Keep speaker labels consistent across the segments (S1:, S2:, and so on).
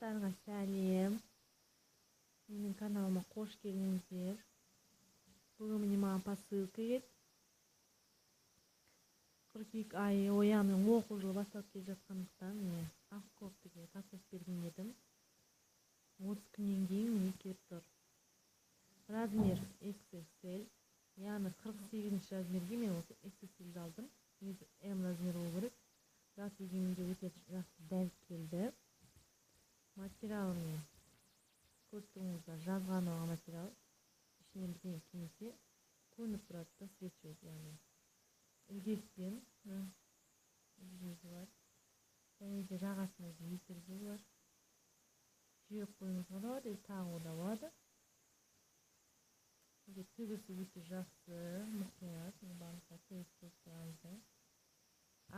S1: Барлықтарыңа сәлем! Менің каналыма қош келдіңіздер. Бүгін міне маған посылка келді. Қыркүйек айы, яғни оқу жылы басталып келе жатқандықтан, міне, ақ кофтаға тапсырыс берген едім. 30 күннен кейін міне келіп тұр. Размер XXL, яғни 48-размерге мен осы XXL алдым. Негізі М размер болу керек, бірақ дегенмен де өте жақсы, дәл келді. Материалы, міне, көріп тұрыңыздар, жазға арналған материал. Ішінен бірдеңе кимесе, көрініп тұрады да, свечивает, яғни ілгекпен жүзі бар және де жағасында бисері бар. Жиырып қоюыңызға да болады или тағуға да болады. Тігісі өте жақсы, мұқият. Міне, барлықтары тігіс көріп тұрғаныңыздай.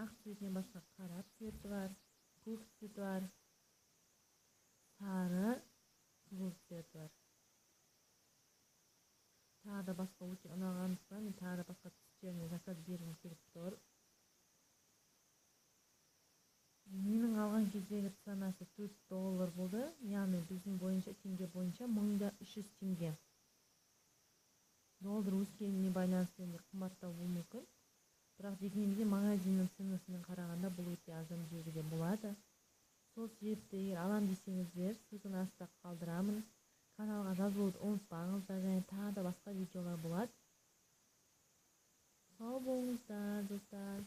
S1: Ақ цветінен басқа қара цветі бар, көк цветі бар, сары, қызыл цветі бар. Тағы да басқа өте ұнағандықтан, мен тағы да басқа түстеріне заказ бергім келіп тұр. Менің алған кездегі ценасы 4 доллар болды, яғни біздің бойынша, теңге бойынша 1300 теңге. Доллар өскеніне байланысты енді қымбаттау болуы мүмкін, бірақ дегенмен де магазиннің ценасымен қарағанда бұл өте арзан деуге де болады. Сол себепті егер алам десеңіздер, ссылканы астына қалдырамын. Каналға жазылуды ұмытпаңыздар және тағы да басқа видеолар болады. Сау болыңыздар, достар!